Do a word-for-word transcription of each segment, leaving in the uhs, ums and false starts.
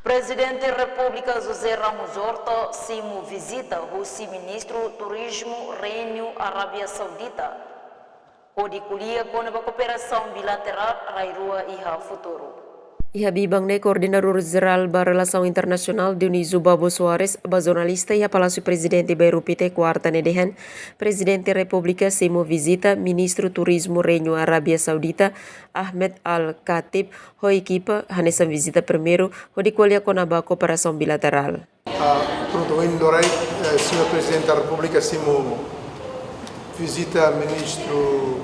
Prezidente Repúblika José Ramos Horta simu vizita husi Ministru Turizmu Reinu Arábia Saudita, hodi ko'alia kona-ba kooperasaun bilaterál rai rua iha futuru. Iha biban ne'e, Koordenadór Jerál ba Relasaun Internasionál, Dionísio Babo Soares, ba jornalista iha Palásiu Prezidente, Bairru Pité, Kuarta ne'e dehan, Prezidente Repúblika simu vizita Ministru Turizmu Reinu Arábia Saudita, Ahmed Al-Khatib, ho ekipa, hanesan vizita primeiru, hodi ko'alia kona-ba kooperasaun bilaterál. Ah, prontu, ohin loron, eh, Señór Prezidente da Repúblika simu vizita Ministru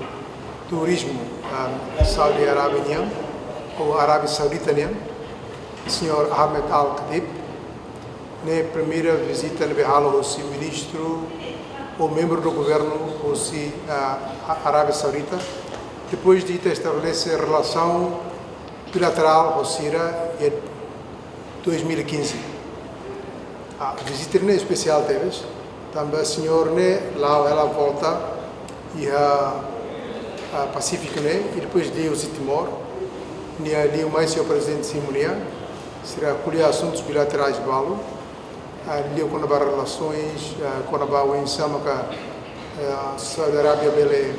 Turizmu, ah, Saudi Arábia nian, ou Arábia Saudita nian, Señór Ahmed Al-Khatib. Ne'e primeira vizita ne'ebé halo husi ministru ou membru do governu husi, ah, A-, Arábia Saudita. Depois de ita estabelese relasaun bilaterál ho sira iha dois mil e quinze. Ah, vizita ne'e espesiál tebes. Tanba señór ne'e la'o hela volta iha, ah, Pasífiku ne'e, i depois liu husi Timor. Nia liu mai señór Prezidente simu nia, sira ko'alia asuntus bilaterais balu. Ah, liu kona-ba relasoens, ah, kona-ba oinsá maka, eh, Saudi Arábia bele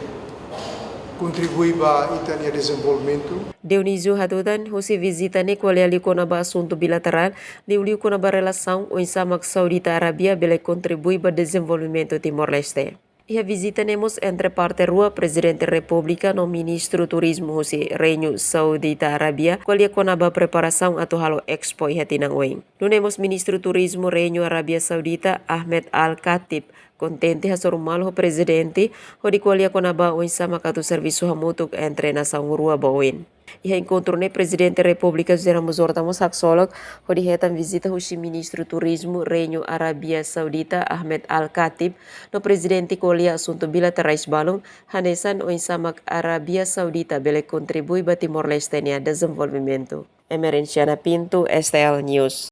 kontribui ba ita-nia dezenvolvimentu. Dionísio hatutan, husi vizita ne'e ko'alia liu kona-ba asuntu bilaterál, liuliu kona-ba relasaun oinsá mak Saudita Arábia bele kontribui ba dezenvolvimentu Timor-Leste. Iha vizita ne'e mós entre parte rua, Prezidente Repúblika no Ministru Turizmu husi Reinu Saudita Arábia ko'alia kona-ba preparasaun atu halo Expo iha tinan oin. Nune'e mós Ministru Turizmu Reinu Arábia Saudita, Ahmed Al-Khatib, kontente hasoru malu ho Prezidente, hodi ko'alia kona-ba oinsá mak atu servisu hamutuk entre nasaun rua ba oin. Iha enkontru ne'e, Prezidente Repúblika José Ramos Horta mós haksolok hodi hetan vizita husi Ministru Turizmu Reinu Arábia Saudita, Ahmed Al-Khatib, no Prezidente ko'alia asuntu bilaterais balun, hanesan oinsá mak Arábia Saudita bele kontribui ba Timor-Leste nia dezenvolvimentu. Emerenciana Pinto, S T L News.